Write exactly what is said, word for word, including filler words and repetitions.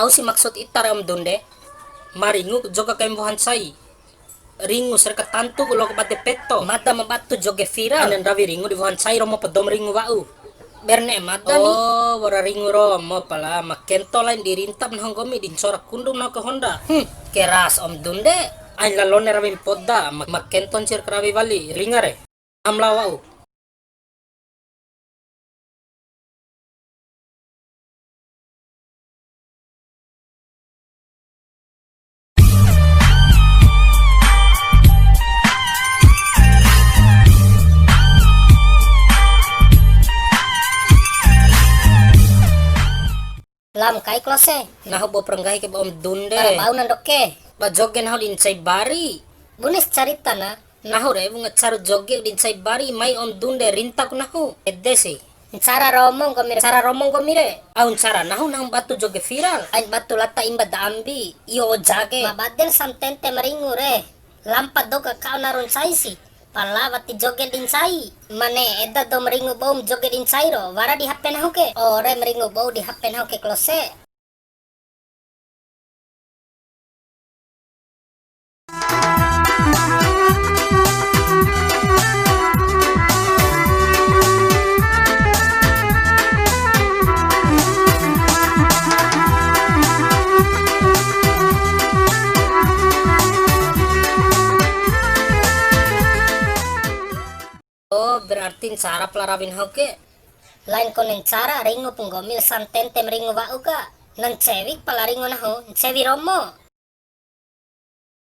Au si maksud ita re Om Dunde? Ma ringu joge kai woha ncai. Ringu sere katantu ku loa bade peto. Mada ma batu joge viral. Aina rawi ringu di woha ncai romo podo ma ringu wa'u. Ber ne'e mada ni. Oh, wara ringu romo pala, ma kento lain di rinta ba nahu nggomi, di ncora kundu nahu ke honda. Hmm, keras Om Dunde. Ain lalo ne rawi poda, ma, ma kento ncir karawi wali, ringa re. Am lao wa'u. Lam kai Klose. Nahu bou pra nggahi ke ba Om Dunde. Bara bau na ndoke. Ba joge nahu di ncai bari. Bune si carita na. Nahu re, wunga caru joge di ncai bari, mai Om Dunde rinta ku nahu. Ede si. Ncara romo nggomi re. Ncara romo nggomi re. Au ncara nahu, nahu batu joge viral. Ain batu lata imba da ambi. Iyo jage. Ma baden santente ma ringu re. Lampa dou ka kau naru ncai si. Pala wati joge di ncai. Mane eda dou ma ringu bou ma joge di ncai ro. Wara di H P nahu ke. Ore ma ringu bou di H P nahu ke Klose. Oh, berarti ncara pala rawi nahu ke. Lain kone ncara, ringup nggomi santente ma ringu wa'u ka. Na ncewi pala ringu nahu, ncewi romo.